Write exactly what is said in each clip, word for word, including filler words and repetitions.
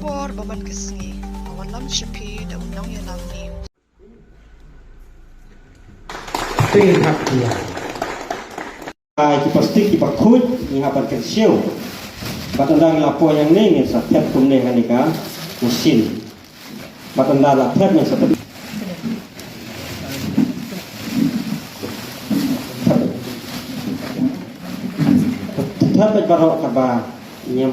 Por ba man ka sngi, ka wallam sha phi da u nongïalam ni. Phi hap ïa. Ai ki plastik ki ba khuid ngi hap ban kynsiew. Bad ynda ngi la poi hangne ngin sa thep kumne ha kane ka machine. Bad ynda la thep ngin sa thep. Thep bad baroh kaba Ñiam.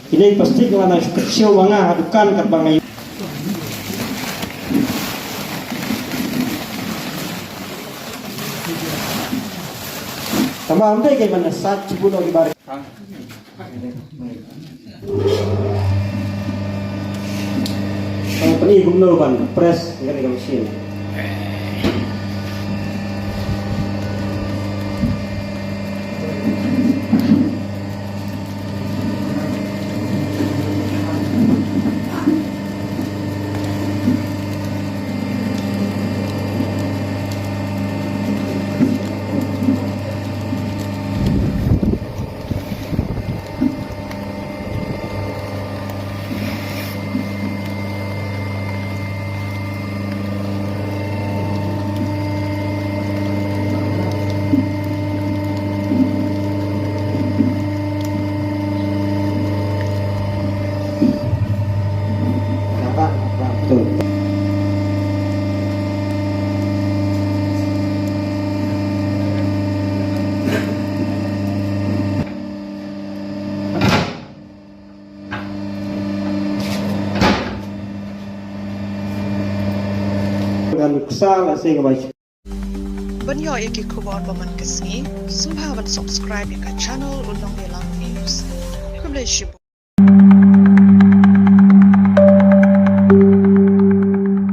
Kine ki plastik nga la shu kynsiew ma nga ha dukan katba nga ïoh. Tangba ym dei ka ban sat shibun ki bar. Tang pyni kumno ban press ïa kane ka machine. Ban ïoh ïa ki khubor ba man ka sngi, sngewbha ban subscribe ïa ka channel U Nongïalam News. Khublei shibun.